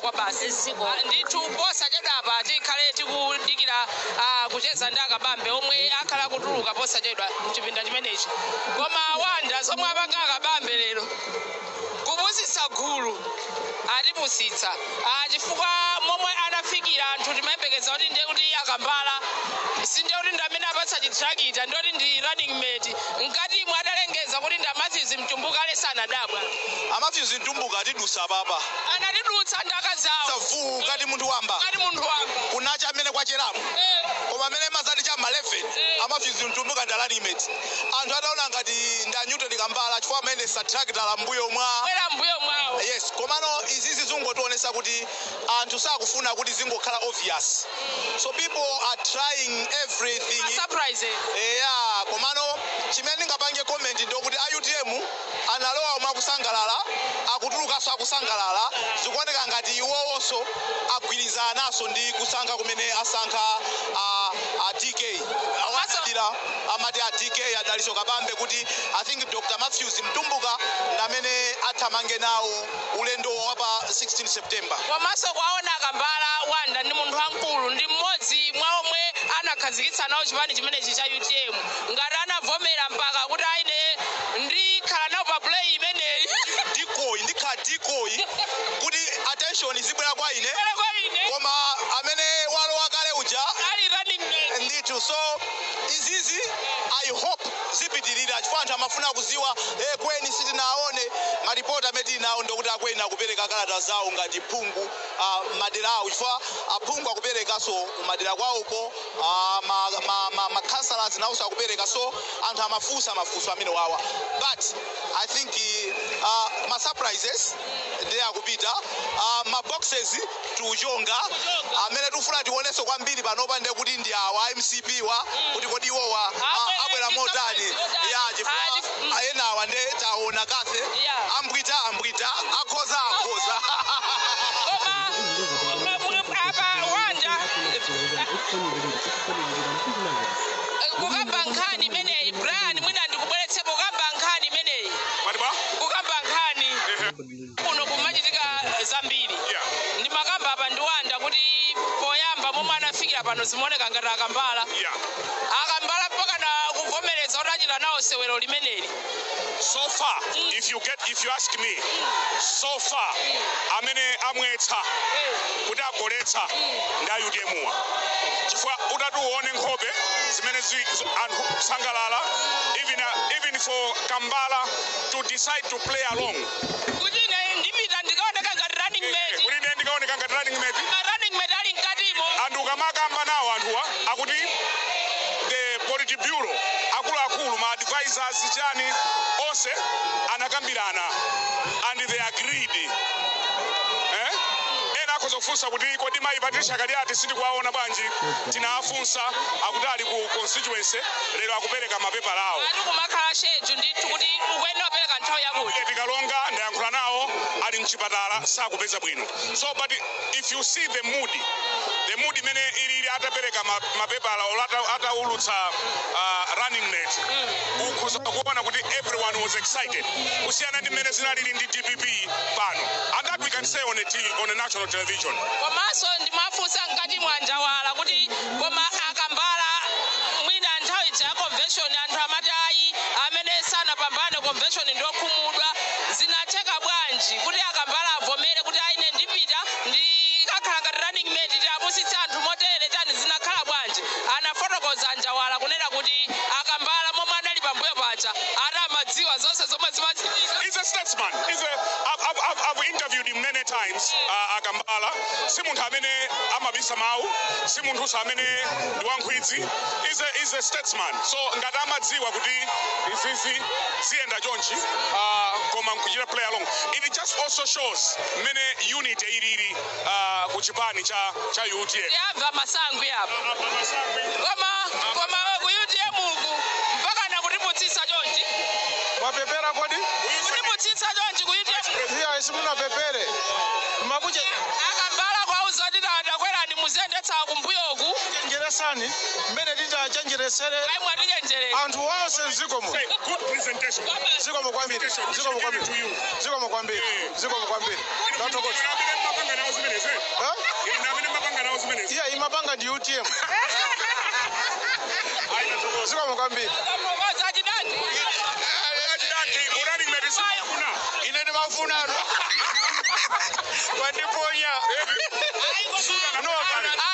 Tathokoza kwa basi. Ziko. Ndithu, posachedwapa tikhale tikudikira kucheza ndi Akabambe omwe akhala kutuluka posachedwa mchipinda chimenechi. Koma Wanda, zomwe apanga Akabambe lero kupusitsa gulu, atipusitsa, chifukwa momwe anafikira anthu timayembekeza kuti ndiye kuti Akambala, sindiye kuti ndi amene apatsa chitrakita, ndiyoti ndi running mate. Mkatimwe adalengeza kuti ndi Amatthews Mtumbuka, ale sanadabwa. Amatthews Mtumbuka atidusa papa. Anatidutsa ndi akazawo. Savu ngati munthu wamba. Ngati munthu wamba. Kunacha amene kwacheramo. Koma amene mazati cha ma 11, Amatthews Mtumbuka ndi running mate, anthu adaona ngati nda Newton Kambala chifukwa amene tractor la mbuyo mwa. Bwera mbuyo mwawo. Yes, komano izizi zingotionesa kuti anthu sakufuna kuti zingokhala obvious, so people are trying everything. Surprise. Eya, komano chimene ndingapange comment ndokuti a UTM analowa omwe akusangalala, akutulukanso akusangalala. Zikuoneka ngati iwowonso agwirizananso ndi kusankha kumene asankha a DK awadira, amati a DK Adaliso Kabambe, kuti I think Dr Matthews Mtumbuka ndi amene athamange nawo ulendo wa pa 16 September. Komanso kwaona Akambala, Wanda, ndi munthu wamkulu, ndi mmodzi mwa omwe anakhazikitsa nawo chipani chimenechi cha UTM. Ngati anavomera mpaka kuti aine ndikhala nawo pa play imeneyi. Decoy, ndikhala decoy kuti attention izibwera kwa ine. Bwera kwa ine. Koma amene walowa kale uja ali running mate. Ndithu, so izizi I hope zipitirira chifukwa anthu amafuna kuziwa kweni sitinaone maripoti amene tili nawo, ndokuti akweni akupereka kalata zawo ngati phungu madera awo, chifukwa aphungu akuperekanso madera kwawoko, ma councillors nawonso akupereka. So anthu amafunsa mafunso amene wawa, but I think ma surprises ndiye akupita, ma boxes tikuchonga. Amene tikufuna tionenso kwambiri panopa ndiye kuti ndi awa MCP wa, kuti kodi iwowa abwera motani? Ya, chifukwa enawa nde taona kafe. Ambwita ambwita, akhoza akhoza. Koma apa, Wanda, kukamba nkhani imeneyi, Brian, mwina ndikubweretsepo kukamba nkhani imeneyi. Mwati bwa? Kukamba nkhani kuno kumachitika zambiri. Ndimakamba apa ndi Wanda kuti poyamba momwe anafikira pano zimaoneka ngati Akambala. Akambala mpaka na kuvomereza kuti achita nawo sewero limeneli. So far, if you ask me, so far amene amwetsa kuti agoletsa ndi a UTM wa, chifukwa utati uone nkhope zimene anthu kusangalala, even for Kambala to decide to play along, kuti ine ndipita ndikaoneka ngati running mate. Kuti ine ndikaoneka ngati running mate. Ma running mate ali mkatimo. Anthu ukamakamba nawo anthuwa akuti the politburo, akuluakulu, ma advisors, chani, onse anakambirana and they agreed, eh? Ena akhoza kufunsa kuti kodi mayi Patricia Kaliati sitikuwaona bwanji? Tinawafunsa, akuti ali ku constituency, lero akupereka mapepala awo. Ati kumakhala schedule ndithu kuti ukuyenera kupereka nthawi yakuti. Tikalonga ndayankhula nawo, ali mchipatala, sakupeza bwino. So but if you see the mood, the mood imene ilili atapereka mapepala or ataulutsa running mate, ukhoza kuona kuti everyone was excited, kusiyana ndi mmene zinalili ndi DPP pano, and that we can say on a TV, on a national television. Komanso ndimafunsa mkati mwa Njawala kuti koma Akambala, mwina nthawi ija ya convention anthu amati ayi, amene sanapambane convention ndiokhumudwa. Zinatheka bwanji kuti Akambala avomere kuti ayi, ine ndipita, ndikakhala ngati running mate, tiapusitse anthu motere, chani? Zinakhala bwanji? Anafotokoza Njawala kunena kuti Akambala momwe anali pambuyo paja ati amadziwa zonse zomwe zimachitika. He's a statesman. I've interviewed him many times. Akambala si munthu amene amabisa mawu, si munthu amene ndi wankhwidzi. He's a statesman. So ngati amadziwa kuti izizi ziyenda chonchi, koma nkuchita play along. It just also shows mmene unity ilili ku chipani cha UTM. Yabva masangwi apa, koma ku UTM uku mpaka nakutiputsitsa chonchi. Mwapepera kodi? Kutiputsitsa chonchi ku UTM. Iya, simunapepere makuche. Akambala kwauza kuti takwerani muziyendetsa kumbuyoku. Chenjeresani mmene titachenjeresere. Ayi, mwatichenjerera. Anthu onse mzikomo. Say, good presentation. Zikomo kwambiri, zikomo kwambiri, zikomo kwambiri, zikomo kwambiri, tathokoza. zimenezi. Eh? Inu amene mapanga nawo zimenezi. Iya, imapanga ndi UTM. Ayi, tathokoza. Zikomo kwambiri. Tathokoza, achidanti. Achidanti, running mate simafuna? Ine ndimafuna, wandiponya. No.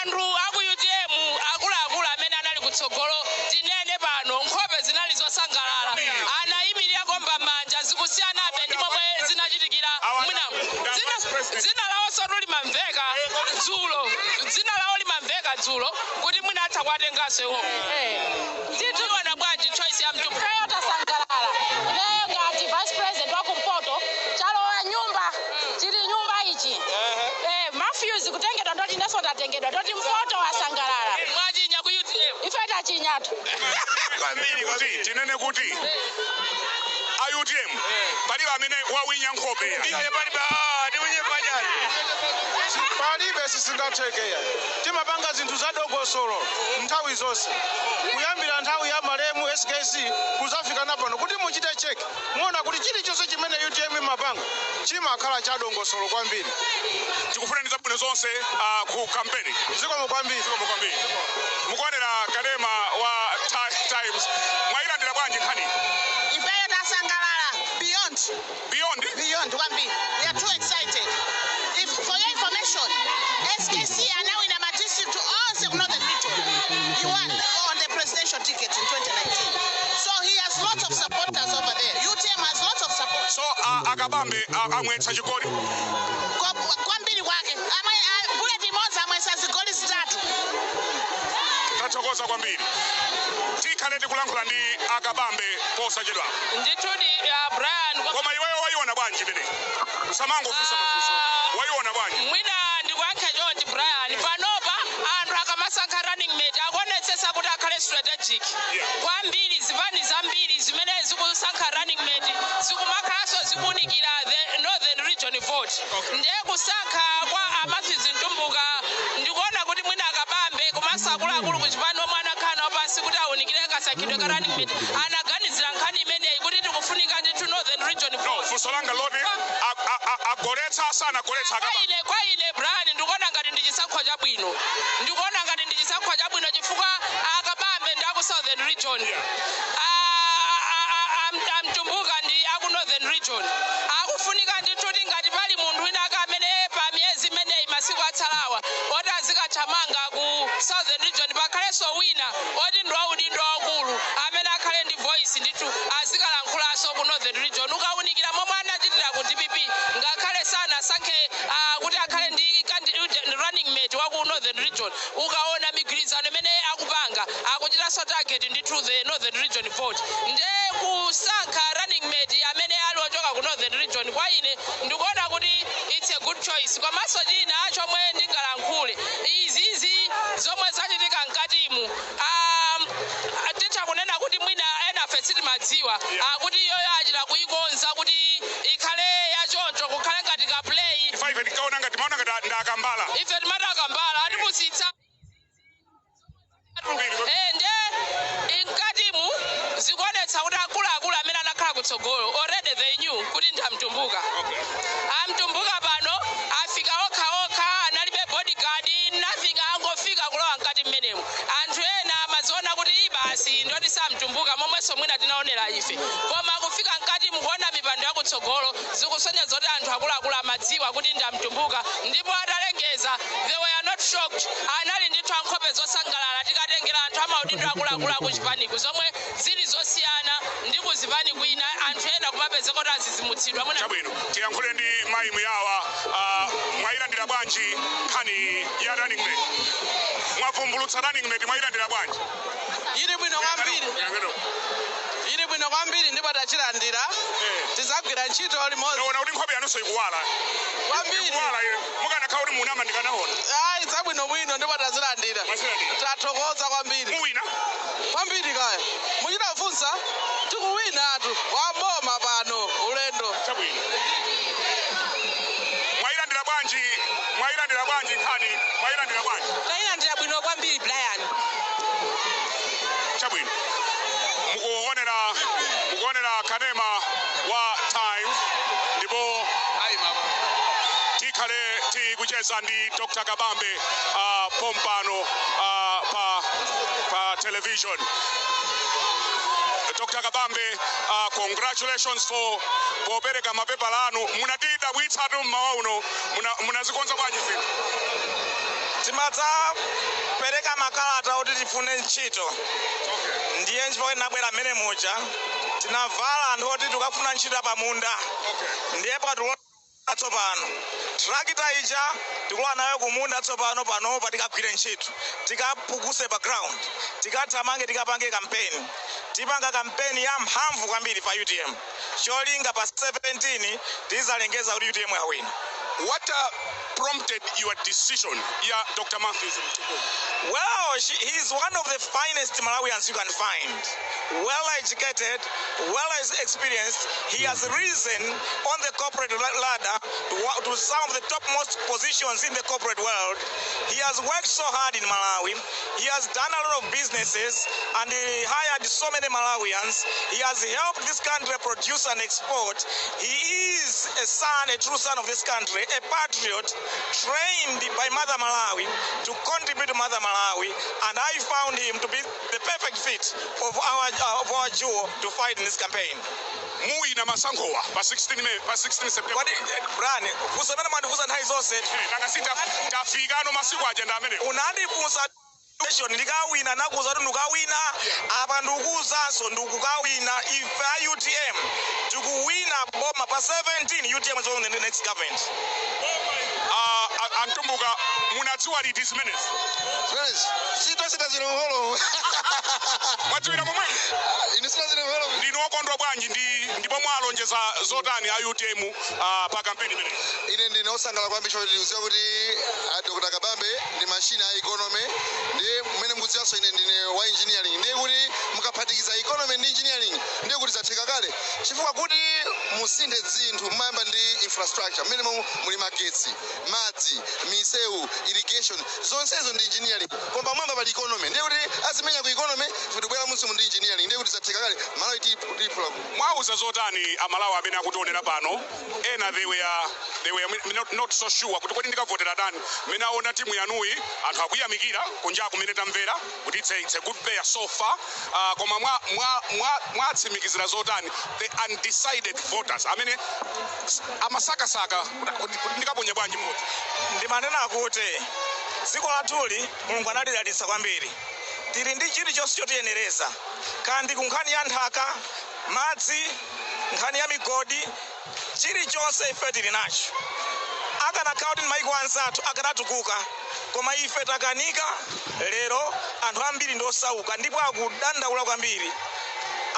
Anthu aku UTM akuluakulu amene anali kutsogolo, tinene pano, nkhope zinali zosangalala, anayimirira komba manja. Zikusiyanabe ndi momwe zinachitikira mwina. Dzina lawo sotu limamveka dzulo, dzina lawo limamveka dzulo kuti mwina atha kuwatenganso iwo. Tikuona bwanji choice ya Mtumbuka? Ifeyo tasangalala. Ineyo ngati vice president wa kumpoto, chalowa nyumba, chili nyumba ichi. Matthews kutengedwa, ndoti neso tatengedwa, ndoti mpoto wasangalala. Mwachinya ku UTM? Ife tachinyatu. Kwambiri kuti tinene kuti a UTM palibe amene wawinya nkhope ya. Iye palibe, ndiunye panyani. Palibe, sizingathekeya. Timapanga zinthu zadongosolo nthawi zonse, kuyambira nthawi ya malemu SKC kuzafika napano. Kuti muchite check, muona kuti chilichonse chimene UTM imapanga chimakhala chadongosolo kwambiri. Tikufunani zabwino zonse ku kampeni. Zikomo kwambiri. Zikomo kwambiri. Mukuonera kanema wa Times. Mwayilandira bwanji nkhani? Ifeyo tasangalala beyond. Beyond. Beyond kwambiri. We are too excited. If, for your information, SKC anawina ma district onse ku Northern Region. He won on the presidential ticket in 2019, so he has lots of supporters over there. UTM has lots of support. So akabambe amwetsa chigoli? Kwambiri kwake. Bullet imodzi amwetsa zigoli zitatu. Tathokoza kwambiri. Tikhale tikulankhula ndi akabambe posachedwa. Ndithudi, Brian. Koma iweyo wayiona bwanji imeneyi? Usamangofunsa mafunso, wayiona bwanji? Mwina ndikuyankhe chonchi, Brian. Panopa anthu akamasankha running mate akuonetsetsa kuti akhale strategic kwambiri. Zipani zambiri zimene zikusankha running mate zikumakhalanso zikuunikira the Northern Region vote. Ndiye kusankha kwa a Matthews Mtumbuka, ndikuona kuti mwina akabambe komanso akuluakulu ku chipani omwe anakhala nawo pansi kuti awunikire kasankhidwe ka running mate anaganizira nkhani imeneyi kuti tikufunika ndithu Northern Region No. vote. Funso langa loti agoletsa, asanagoletsa Kwa akabambe? ine, Brian, ndikuona ngati ndi chisankho chabwino. Ndikuona ngati ndi chisankho chabwino chifukwa akabambe ndi aku Southern Region. Amtumbuka ndi aku Northern Region. Akufunika ndithu kuti ngati pali munthu wina ake amene pa miyezi imeneyi, masiku atsalawa, oti azikathamanga ku Southern Region, pakhalenso wina oti ndi waudindo waukulu amene akhale ndi voice ndithu, azikalankhulanso ku Northern Region. Ukawunikira momwe anachitira ku DPP, ngakhale sanasankhe kuti akhale ndi running mate wa ku Northern Region, ukaona migwirizano imene akupanga, akuchitanso target ndithu the Northern Region vote. Nde kusankha running mate amene ali ochoka ku Northern Region, kwa ine ndikuona kuti it's a good choice. Komanso china chomwe ndingalankhule, izizi zomwe zachitika mkatimu, titha kunena kuti mwina enafe sitimadziwa kuti iyoyo achita kuyikonza kuti ikhale yachoncho, kukhale ngati ka play. Ife tikaona ngati maona ngati ndakambala. Ife timati akambala atipusitsa. Nde mkatimu zikuonetsa kuti akuluakulu amene anakhala kutsogolo already they knew kuti ndi amtumbuka. Amtumbuka pano afika okhaokha, analibe bodyguard, nothing, angofika kulowa mkati mmenemu. Anthu ena amaziona kuti iyi basi ndoti samtumbuka, momwenso mwina tinaonera ife. Koma kufika mkati mukuona mipando yakutsogolo, zikusonyeza kuti anthu akuluakulu amadziwa kuti ndi amtumbuka. Ndipo atalengeza, they were not shocked, anali ndithu ankhope zosangalala. Tikatengera anthu amaudindo akuluakulu akuchipaniku, zomwe zili zosiyana ndi kuzipani kwina, anthu ena kumapezeka kuti azizimutsidwa mwina. Chabwino, tiyankhule ndi mayi Muyawa. Mwayilandira bwanji nkhani ya running mate? Mwavumbulutsa running mate, mwayilandira bwanji? Ili bwino kwambiri. Yang'ano. Ili bwino kwambiri ndipo tachilandira. Tizagwira ntchito limodzi. Naona kuti nkhope yanunso ikuwala. Kwambiri. Ikuwala ye. Mukanakhala kuti munama, ndikanaona. Ayi, zabwinobwino ndipo tazilandira. Mwazilandira. Tathokoza kwambiri. Muwina? Kwambiri kaya muchitafunsa, tikuwina atu waboma pano ulendo. Chabwino, mwayilandira bwanji? Mwayilandira bwanji nkhani? Mwayilandira bwanji? Tayilandira bwino kwambiri, Brian. Chabwino, mukuonera kanema wa Times ndipo tikhale tikucheza. Tikucheza ndi Dr. Kabambe pompano pa television. Dr. Kabambe, congratulations for popereka mapepala anu. Munatidabwitsatu mmawa uno. Munazikonza bwanji zinthu? Timadzapereka makalata oti tifune ntchito. Ndiye nchifukwa tinabwera mmene muja tinavala anthu oti tikafuna ntchito pamunda. Ndiye pakatilola tsopano tractor ija tikulowa nayo kumunda tsopano. Panopa tikagwire ntchito, tikapukuse pa ground, tikathamange, tikapange kampeni. Tipanga kampeni ya mphamvu kwambiri pa UTM. Cholinga pa 17 tizalengeza kuti UTM yawina. What prompted your decision ya Dr. Matthews Mtumbuka? Well, he's one of the finest Malawians you can find. Well educated, well experienced. He has risen on the corporate ladder to some of the topmost positions in the corporate world. He has worked so hard in Malawi. He has done a lot of businesses and he hired so many Malawians. He has helped this country produce and export. He is a son, a true son of this country, a patriot trained by Mother Malawi to contribute to Mother Malawi, and I found him to be the perfect fit of our duo to fight in this campaign. Muwina masankhowa pa 16 May, pa 16 September? Kodi Brian, funso amene mwandifunsa nthawi zonse. Nanga si tafikano masiku aja ndi amenewo. Unandifunsa question ndikawina, nakuza kuti ndikawina. Apa ndikuwuzanso, ndikukawina. Ife a UTM tikuwina boma pa 17. UTM is on the next government. Antumbuka, munadziwa liti zimenezi? Zimenezi sitosita zili muholo. Mwadziwira momwemo? Ine sina zili muholo. Ndinu okondwa bwanji ndi ndipo mwalonjeza zotani a UTM pa kampeni imeneyi? Ine ndine osangala kwambiri choti ndikudziwa kuti a Dr. Kabambe ndi machine a economy. Ndiye mmene mukudziwanso, ine ndine wa engineering. Ndiye kuti mukaphatikiza economy ndi engineering, ndiye kuti zatheka kale, chifukwa kuti musinthe zinthu mumayamba ndi infrastructure mmene muli magetsi, madzi, misewu, irrigation, zonsezo ndi engineering. Koma pamwamba pali economy. Ndiye kuti azimenya ku economy, ife tibwera munsi mu ndi engineering. Ndiye kuti zatheka kale, Malawi tiyiphula. Mwauza zotani Amalawi amene akutionera pano? Ena they were not so sure kuti kodi ndikavotera dani. Mmene aona timu yanuyi, anthu akuyamikira kunja kumene tamvera kuti it's a good player so far, koma mwatsimikizira zotani the undecided voters amene amasakasaka kuti ndikaponye bwanji voti? Ndimanena kuti dziko lathuli Mulungu analidalitsa kwambiri. Tili ndi chilichonse chotiyenereza, kandi ku nkhani ya nthaka, madzi, nkhani ya migodi, chilichonse ife tili nacho. Akanakhala kuti ndi maiko anzathu akanatukuka, koma ife takanika. Lero anthu ambiri ndi osauka ndipo akudandaula kwambiri.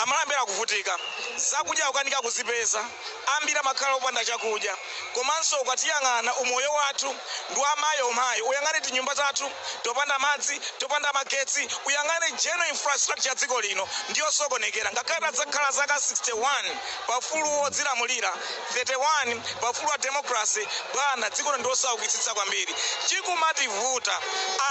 Amalambira akuvutika, zakudya akukanika kuzipeza, ambiri amakhala opanda chakudya. Komanso ukatiyang'ana, umoyo wathu ndi wamayomayo. Uyang'ane tinyumba zathu topanda madzi, topanda magetsi. Uyang'ane general infrastructure ya dziko lino ndiyosokonekera. Ngakhale tadzakhala zaka 61 paufulu wodzilamulira, 31 paufulu wa democracy, bwana, dziko lino ndiosaukitsitsa kwambiri. Chikumativuta,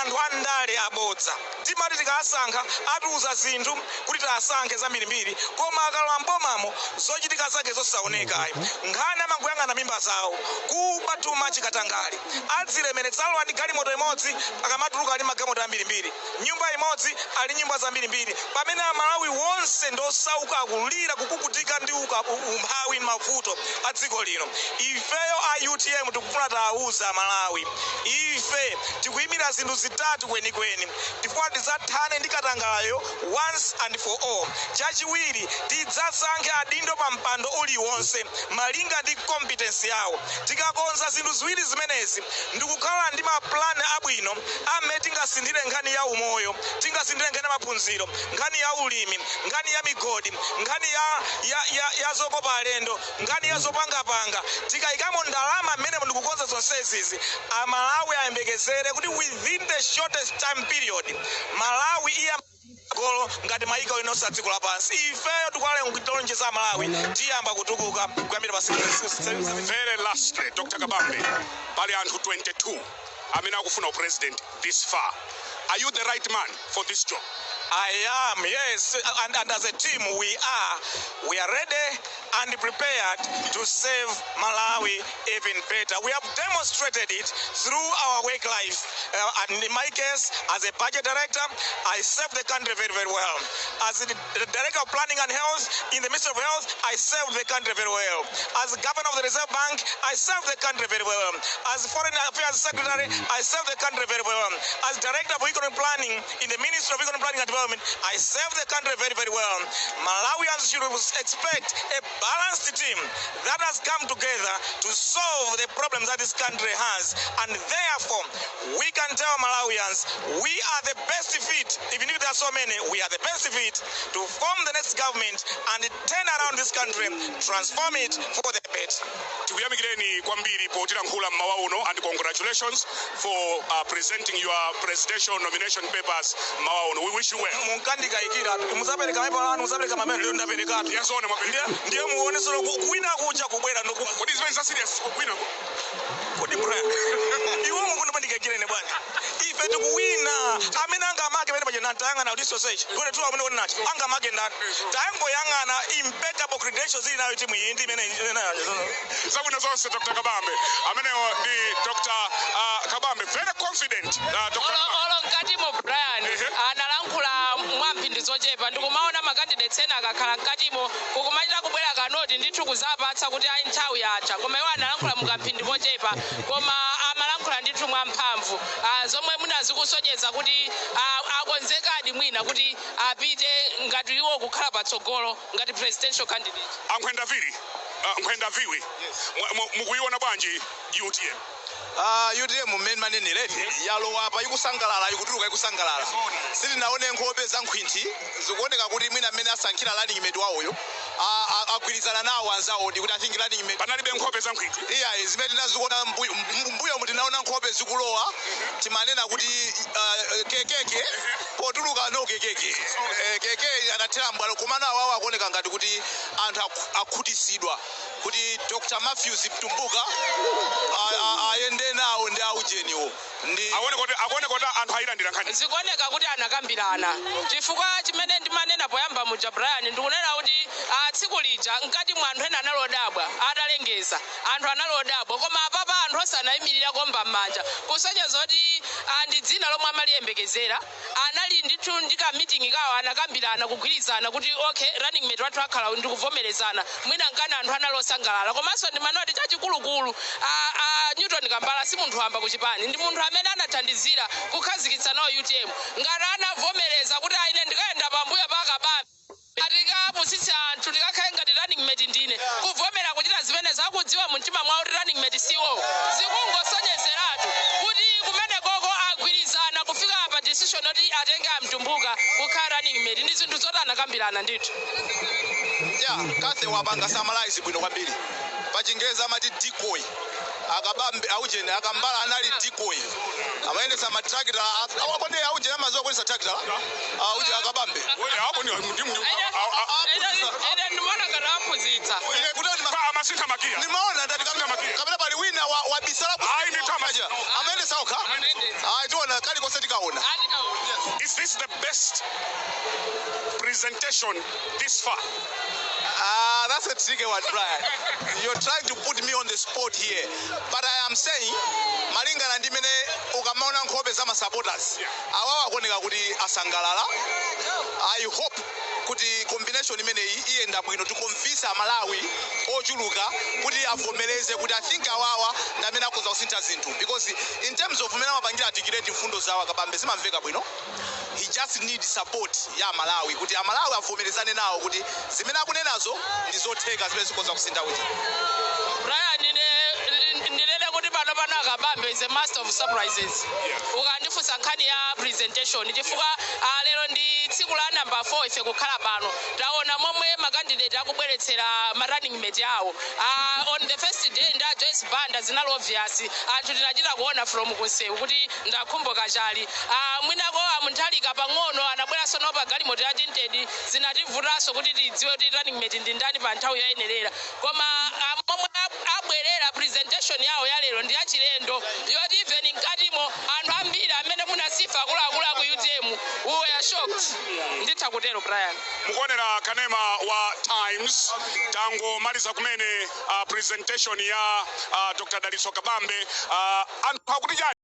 anthu andale abodza. Timati tikasankha atiuza zinthu kuti tiasankhe zambirimbiri, koma akalowa mbomamo zochitika zake zosaonekayo. Nkhani amangoyang'ana mimba zawo, kuba tuma chikatangale, adzilemeretsa. Alowa ndi galimoto imodzi, akamatuluka ali magalimoto ambirimbiri. Nyumba imodzi, ali nyumba zambirimbiri, pamene Amalawi wonse ndosauka, akulira, kukukutika ndi umphawi, mavuto a dziko lino. Ifeyo a UTM tikufuna tiawuza Amalawi, ife tikuyimira zinthu zitatu kwenikweni. Tifuna tidzathane ndi katangaleyo once and for all. Chachiwiri, tidzasankhe adindo pa mpando uliwonse malinga ndi competence yawo. Tikakonza zinthu ziwiri zimenezi ndikukhala ndi mapulani abwino amene tingasinthire nkhani ya umoyo, tingasinthire nkhani ya maphunziro, nkhani ya ulimi, nkhani ya migodi, nkhani ya zokopa alendo, nkhani ya zopangapanga, tikayikamo ndalama mmene ndikukonza zonsezizi, Amalawi ayembekezere kuti within the shortest time period Malawi iya golo ngati mayiko inonse a dziko lapansi. Ifeyo tikulonjeza Malawi, tiyamba kutukuka kuyambira pa 7. Very lastly, Dr. Kabambe, pali anthu 22 amene akufuna upresident this far. Are you the right man for this job? I am, yes. And as a team, we are. We are ready. and prepared to serve Malawi even better. We have demonstrated it through our work life. And in my case, as a budget director, I served the country very, very well. As the director of planning and health in the Ministry of Health, I served the country very well. As governor of the Reserve Bank, I served the country very well. As foreign affairs secretary, I served the country very well. As director of economic planning in the Ministry of Economic Planning and Development, I served the country very, very well. Malawians should expect a balanced team that has come together to solve the problems that this country has. And therefore, we can tell Malawians we are the best fit, even if there are so many, we are the best fit to form the next government and turn around this country, transform it for the better. Tikuyamikireni kwambiri potilankhula mmawa uno, and congratulations for presenting your presidential nomination papers mmawa uno. We wish you well. Munkandikayikira, muzapereka mapepala anu, muzapereka mamene, lero ndaperekatu. Yasone mwapereka. Ndiye muone solo kuwina kuja kubwera Kodi zimene za serious kuwina? Kodi Brian, iwo mukundipandikayikira ine bwana? Ife tikuwina. Amene angamake pene paja tayang'ana kuti sausage kodi tu amene nacho angamake ndani? Tayangoyang'ana impeccable credentials ili nayo timu iyi ndi imene. Zabwino zonse, Dr Kabambe. Amenewo ndi Dr Kabambe, very confident, Dr. Olo mkatimo, Brian, analankhula mwamphindi zochepa. Ndikumaona ma candidates ena akakhala mkatimo kukumachita kubwera kanoti ndithu kuzapatsa kuti ayi, nthawi yatha, koma iwo analankhula mukamphindi kochepa, koma amalankhula ndithu mwamphamvu. Zomwe mwina zikusonyeza kuti akonzekadi mwina kuti apite ngati iwo kukhala patsogolo ngati presidential candidate. Ankhwenda vili, nkhwenda viwi, mukuiona bwanji UTM? UTM mmene manenera yalowa apa ikusangalala, ikutuluka ikusangalala. Sitinaone nkhope za nkhwinthi. Zikuoneka kuti mwina mmene asankhira running mate wawoyo agwirizana nawo anzawo ndi kuti I think running mate Panalibe nkhope za nkhwinthi? Iya, zimene tinaziona mbuyo tinaona nkhope zikulowa, timanena kuti kekeke potuluka no kekeke. Keke anathera mbwalo, komano awawo akuoneka ngati kuti anthu akhutisidwa kuti Dr Matthews Mtumbuka ayende nawo ndi aujeniwo ndi Akuone kuti anthu ayilandira nkhani. Zikuoneka kuti anakambirana, chifukwa chimene ndimanena poyamba muja, Brian, ndikunena kuti tsiku lija mkati mwa anthu ena analodabwa atalengeza, anthu analodabwa, koma apapa anthu onse anayimirira komba m'manja kusonyeza kuti ndi dzina lomwe amaliyembekezera. Anali ndithu ndi ka meeting kawo, anakambirana kugwirizana kuti okay, running mate wathu akhala ndikuvomerezana. Mwina nkana anthu analosangalala. Komanso ndimanoti chachikulukulu, Newton Kambala si munthu wamba kuchipani, ndi munthu amene anathandizira kukhazikitsa nawo UTM. Ngati anavomereza kuti aine ndikayenda pambuyo pa Kabambe, atikapusitsa anthu, tikakhale ngati running mate ndine, kuvomera kuchita zimene zakudziwa mumtima mwawo kuti running mate siwo, zikungosonyezeratu kuti kumenekoko agwirizana kufika pa decision yoti atenge amtumbuka kukhala running mate. Ndi zinthu zoti anakambirana ndithu. Ya, Kathe wapanga summarize bwino kwambiri. Pachingereza amati decoy. Akabambe, aujeni akambala anali decoy, amayendesa matrakita. Kodi aujeni amaziwa kuyendesa tractor, aujeni akabambe? Apo ndi Ine ndimaona ngati aphunzitsa. Ine kuti amasintha makiya. Nimaona ndati kapena pali wina wabisala. Ayi, ndithu Amayendesa okha. Ayi, tiona kalikonse, tikaona. Is this the best presentation this far? Ah, that's a tricky one, Brian. You're trying to put me on the spot here. But I am saying, malingana ndi mene ukamaona nkhope za ma supporters, awawa akuoneka kuti asangalala. I hope kuti combination imeneyi iyenda bwino to convince Amalawi ochuluka kuti avomereze kuti I think awawa ndi amene akhoza kusintha zinthu, because in terms of mmene amapangira articulate mfundo zawo Akabambe, zimamveka bwino. He just need support ya Malawi kuti Amalawi avomerezane nawo kuti zimene akunenazo ndi zotheka, zimene zikhoza kusintha kuti Brian, ine ndinene kuti pano pano Akabambe is a master of surprises. Ukandifunsa nkhani ya presentation, chifukwa lero ndi tsiku la number 4 ife kukhala pano, taona momwe ma candidate akubweretsera ma running mate awo. On the first day nda Joyce Banda zinali obvious, anthu tinachita kuona from kunsewu kuti ndakhumboka chali. Mwinako amunthalika pang'ono anabweranso nawo pa galimoto ya tinted, zinativutanso kuti tidziwe kuti running mate ndi ndani pa nthawi yoyenerera. Koma momwe abwerera presentation Presentation yawo ya lero ndi yachilendo, yoti even mkatimo anthu ambiri amene munasifa akuluakulu aku UTM were shocked. Nditha kutero, Brian. Mukuonera kanema wa Times. Tangomaliza kumene presentation ya Dr. Dalitso Kabambe. Anthu akuti chani?